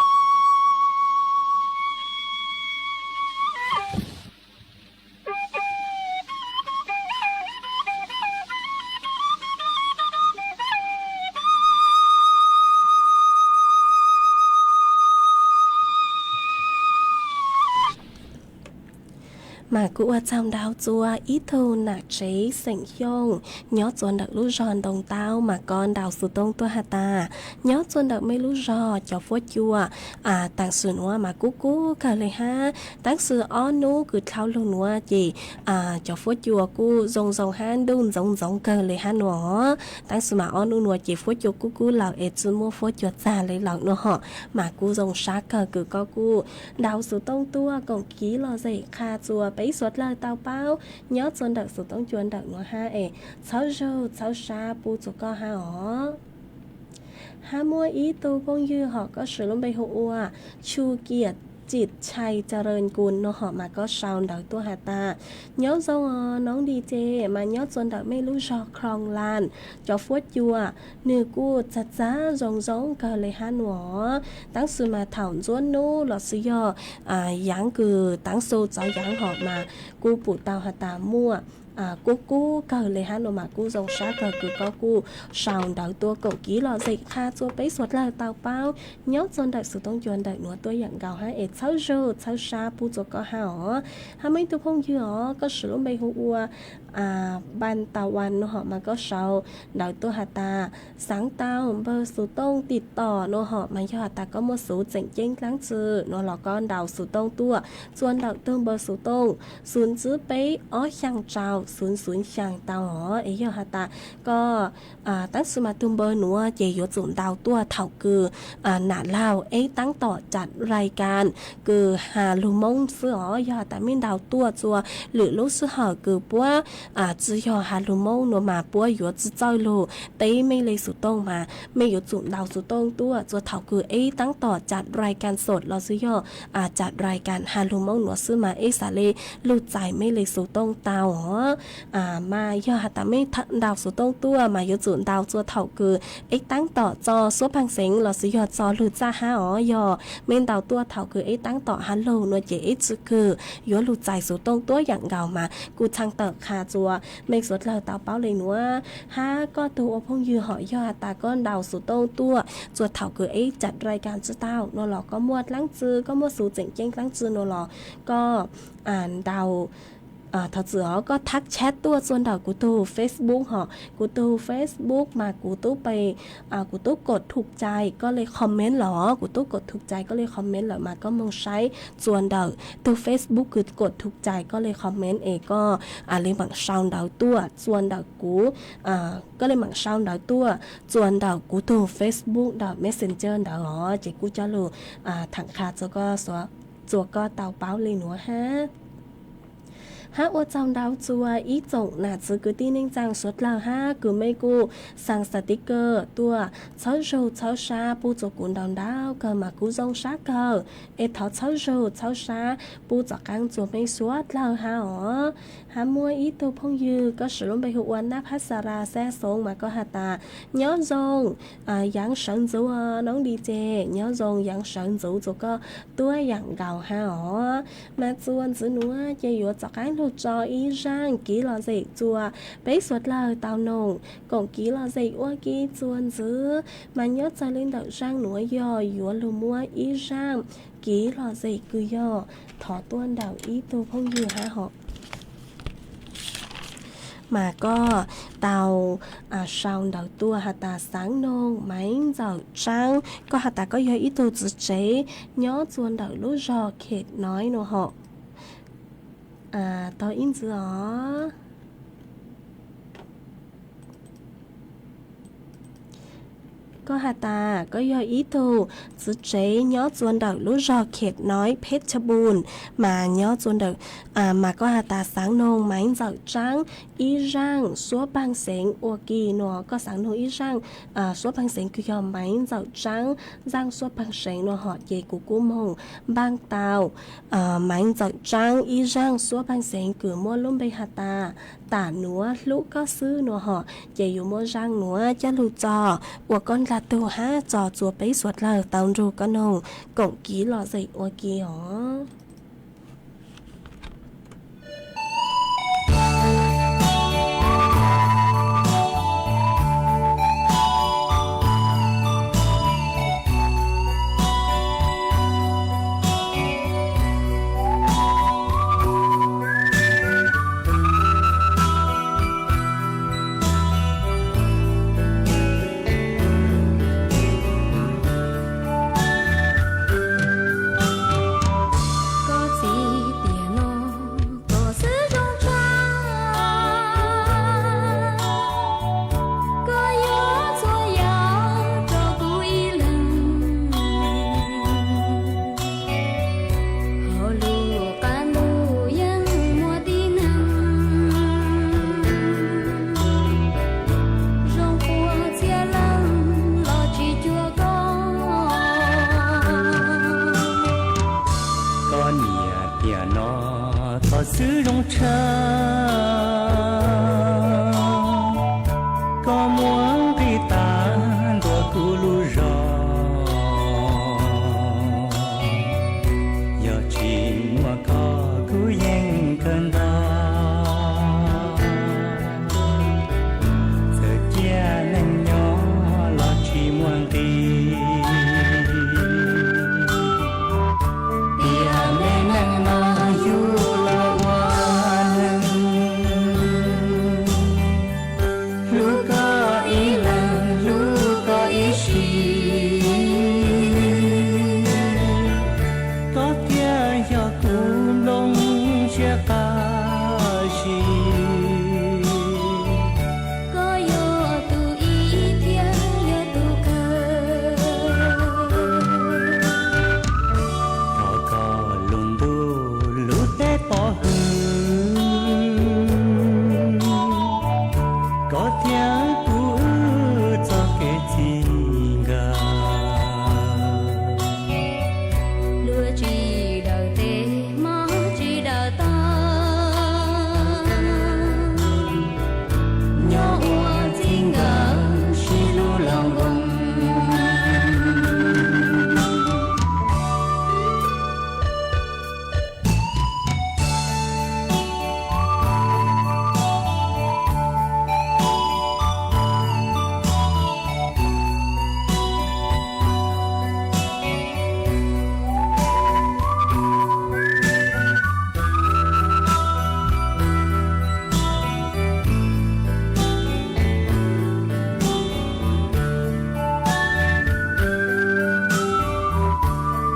mas kuv ua tsaug ntau txua ib tug nam tsev xeem Xyooj nyob txua ntawm lub zog Ntoo Taub mas koj ntaus xov tooj tuaj has tas nyob txua ntawm mej lub zog cov fuab cua taam sim nuav mas kub kub kawg le hab. Taam sim ob nub kws dlhau lug nuav ces cov fuab cua kuj zoo zoo hab ntuj ntxoov ntxoov kawg le hab nuav. Taam sim mas ob nub nuav ces fuab cua kub kub lawm es tsi muaj fuab cua txag le lawm nuav hom mas kuj zoo sab kawg kws koj kuj ntaus xov tooj tuaj koom kiv lom zem qha txua peb suav dlawg tau paub nyob txua ntawm xov tooj cua ntawm nuav hab es txhawb zug txhawb sab pub txua koj hab os. Hab muaj ib tug phooj ywg hom koj swm lub npe hu ua Chu Kiam Tsim Chai Ca Rees Kus nuav hom mas koj sau ntawv tuaj has tas nyob zoo os noob Di Ces mas nyob txua ntawm mej lub zog Khloos Las cov fuab cua nwg kuj txag txag zoo zoo kawg le hab nuav. Taam sim mas thaum ntxuav nub lossis yog yaav kws taam sim txov yaav hom mas kuj pum tau has tas muaj kub kub kawg le hab nuav mas kuj zoo sab kawg kws koj kuj sau ntawv tuaj koom kiv lom zem qha txua peb suav dlawg tau paub nyob txua ntawm xov tooj cua ntawm nuav tuaj yaam nkaus hab es txhawb zug txhawb sab pub txua koj hab os. Hab muaj ib tug phooj ywg os koj swm lub npe hu ua Npas Tau Vas nuav hom mas koj sau ntawv tuaj has tas xaav tau npawg xov tooj tim tom nuav hom mas yog has tas koj muaj xuv tseem ceeb dlaab tsi nuav los koj ntaus xov tooj tuaj txua ntawm tug npawg xov tooj xuv tsib peb ob xyaa rau xuv xuv xyaa tau os. Es yog has tas koj taam sim mas tug npawg nuav ces yuav tsum ntaus tuaj thaum kws nam laug eb taab tom cam rai kas kws has lug Moob xwb os. Yog has tas mej ntaus tuaj txua lwm lub sij hawm kws puab tsi yog has lug Moob nuav mas puab yuav tsi txawj lug teb mej le xov tooj mas mej yuav tsum ntaus xov tooj tuaj txua thaum kws eb taab tom cam rai kas sot lossis yog cam rai kas has lug Moob nuav xwb mas eb xaav le lug txais mej le xov tooj tau os. Mas yog has tas mej ntaus xov tooj tuaj mas yuav tsum ntaus txua thaum kws eb taab tom txo suab phaaj xeev lossis yog txo lug txaj hab os. Yog mej ntaus tuaj thaum kws eb taab tom has lug nuav ces eb tsi kws yuav lug txais xov tooj tuaj yaam nkaus mas kuj txhaj tawm qha txua mej suav dlawg tau paub le nuav. Hab koj tug ua phooj ywg hom yog has tas koj ntaus xov tooj tuaj txua thaum kws eb cam rai kas tsi tau nuav los koj muaj dlaab tsi, koj muaj xuv tseem ceeb dlaab tsi nuav los koj ntaus thov txim os koj thab chat tuaj txua ntawm kuv tug Facebook hom. Kuv tug Facebook mas kuv tub pe kuv tub kod thum cai koj le comment los, kuv tub kod thum cai koj le comment lawm mas koj moog saib txua ntawm tug Facebook kws kod thum cai koj le comment es koj le maam sau ntawv tuaj txua ntawm kuv, koj le maam sau ntawv tuaj txua ntawm kuv tug Facebook ntawm Messenger ntawd os ces kuv coj lug tham qha txua koj tau paub le nuav hab. Hab ua tsaug ntau txua ib tsoom nam txiv kwv tij neej tsaa suav dlawg hab kws mej kuj xaa xas tiv kawm tuaj txhawb zug txhawb sab pub txua kuv ntau ntau kawg mas kuv zoo sab kawg. Es thov txhawb zug txhawb sab pub txom qaab txua mej suav dlawg hab os. Hab muaj ib tug phooj ywg koj swm lub npe hu ua Nab Phab Xa Ra Xab Xoov mas koj has tas nyob zoo yaav sawv ntxuv noob Di Ces, nyob zoo yaav sawv ntxuv txua koj tuaj yaam nkaus hab os. Mas txua ntxiv nuav ces yuav txom qaab lug tso ib zaaj kiv lom zem txua peb suav dlawg tau noog koom kiv lom zem ua ke txua ntxiv. Mas nyob txawg le ntawm zaaj nuav yog yuav lug muab ib zaaj kiv lom zem kws yog thov tuaj ntawm ib tug phooj ywg hab hom mas koj tau sau ntawv tuaj has tas xaav noog Maiv Ntxawm Tsaab, koj has tas koj yog ib tug txiv tsev nyob txua ntawm lub zog Khem Noiv nuav hom. Tog ib ntxiv os. Koj has tas koj yog ib tug txiv tsev nyob txua ntawm lub zog Khet Noib, Phet Cha Bun, mas nyob txua ntawm, mas koj has tas xaav noog Maiv Ntxawm Tsaab ib zaaj suab paag xeev ua ke nua. Koj xaav noog ib zaaj suab paag xeev kws yog Maiv Ntxawm Tsaab zaaj suab paag xeev nua hom ces kuv kuj moog npaaj tau Maiv Ntxawm Tsaab ib zaaj suab paag xeev kws muaj lub npe has tas Tam Nuav Hlub Koj Xwb nua hom ces yuav muaj zaaj nuav coj lug txog ua koj dlaag tug hab txog txua peb suav dlawg tau nrug koj noog koom kiv lom zem ua ke os. Koj txiv tiam no koj xwb zoo tshaj, koj yuav txhua yam rau kuv ib leeg. Hauv lub qab ntuj yeej muaj tib neeg zoo puag txhia leej los tsis cuag koj. Koj niam tiam no koj xwb zoo tshaj, koj muaj nqis tas ntua kuv lub zog. Yog tsis muaj koj kuv yeej kawg ntog, txawm cia neeg nyob los tsis muaj nqis. Tiam neej neeg no yug los ua neeg, hlub koj ib leeg hlub koj ib sim, koj thiaj yog kuv nplooj siab qab zib. Koj yog tus ib thiab yog tus kawg, thov koj lub ntuj lub teb pov hwm, koj thiab kuv wb txoj kev txij nkawm. Luag tsis daws tes, hmov tsis daws taw, nyob ua txij nkawm sib hlub los nkoos.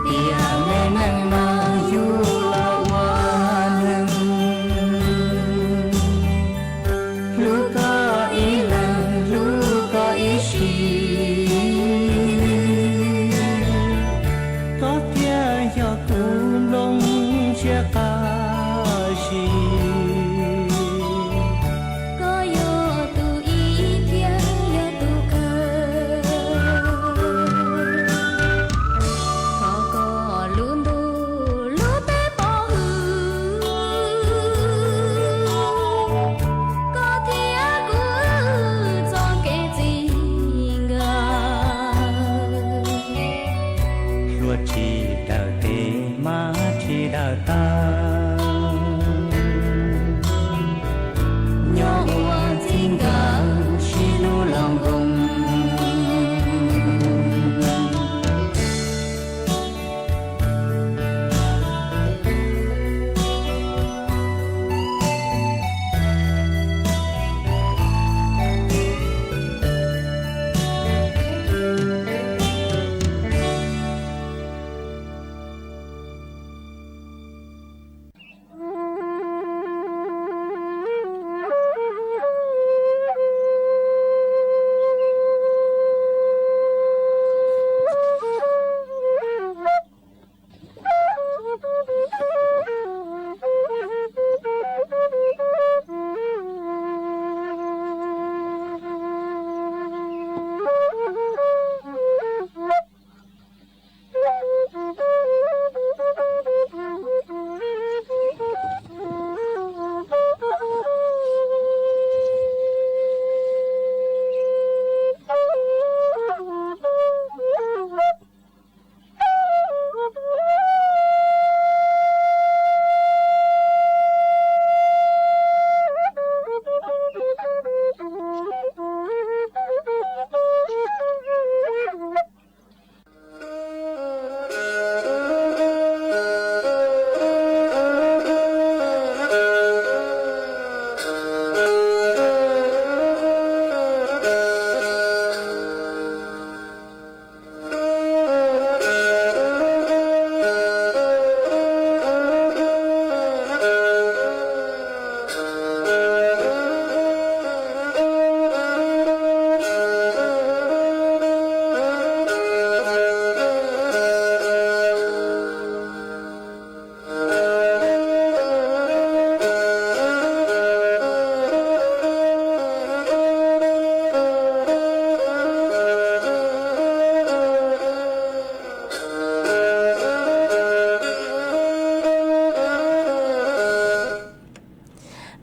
Tiam neej neeg no yug los ua neeg, hlub koj ib leeg hlub koj ib sim, koj thiaj yog kuv nplooj siab qab zib. Koj yog tus ib thiab yog tus kawg, thov koj lub ntuj lub teb pov hwm, koj thiab kuv wb txoj kev txij nkawm. Luag tsis daws tes, hmov tsis daws taw, nyob ua txij nkawm sib hlub los nkoos.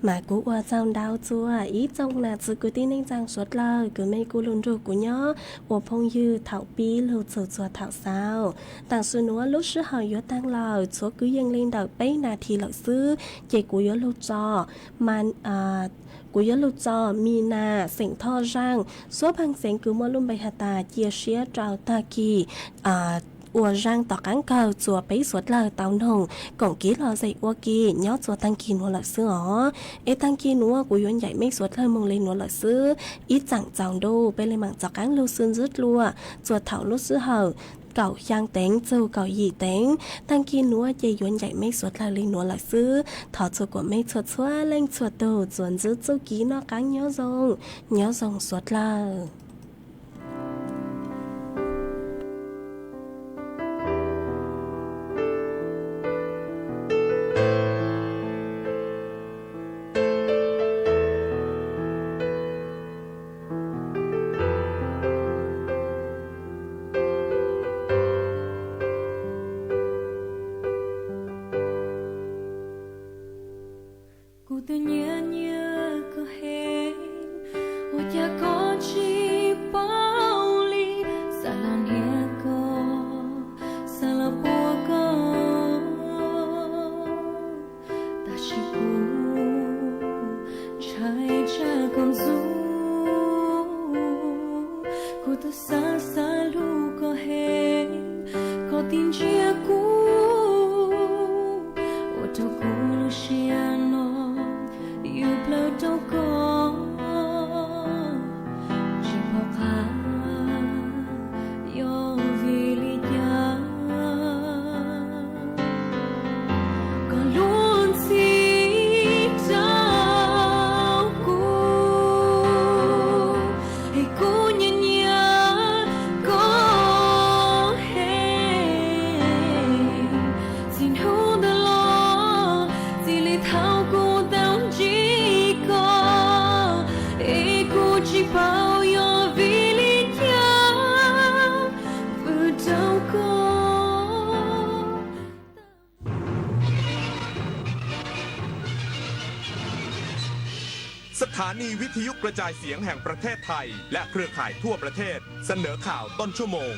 Mas kuv ua txaug ntau txuas ib tsoom nam txiv kwv tij neej tsaa suav dlawg kws mej kuj lug nrug kuv nyob ua phooj ywg thaum pib lug txug txuas thaum xaus. Tam sim nuav lub sij hawm yuav taag lawm, tshuav kwv yees le ntawm peb nas this lawm xwb, ces kuv yuav lug tso, kuv yuav lug tso Mis Nas xeem Thoj Zaaj, suab pej xeem kws muaj lub npe has tas Cia Siab rau taag kis ua zaaj tom qaab kawg txuas peb suav dlawg tau noog koom kev lom zem ua ke nyob txuas taag kis nuav lawm xwb os. Es taag kis nuav kuv yuav ncaim mej suav dlawg moog le nuav lawm xwb. Ib txheej tsaus ntuj peb le maam rov qaab lug xwb ntxiv dlua txuas thaum lub sij hawm kaum xyaa teev txug kaum yim teev. Taag kis nuav ces yuav ncaim mej suav dlawg le nuav lawm xwb. Thov txhua kuas mej txhua txhua leej txhua tug txuas ntxiv txuj kev noj qaab nyob zoo, nyob zoo suav dlawg. Kuv tub nyiam nyiam koj heev, ua cas koj tsis paub li, xav los nrhiav koj, xav los puag koj, tab sis kuv ntshai tsam koj ntxub. Kuv tub xav xav hlub koj heev, koj tsis ntsia kuv, ua rau kuv lub siab no yws plawg rau koj, tsis paub qab yog vim li cas. Koj luag ntxhi rau kuv, es kuv nyiam nyiam koj heev. Txij hnub ntawd los txij li thaum kuv tau ntsib koj, es kuv tsis paub yog vim li cas vwm rau koj. สถานีวิทยุกระจายเสียงแห่งประเทศไทย และเครือข่ายทั่วประเทศ เสนอข่าวต้นชั่วโมง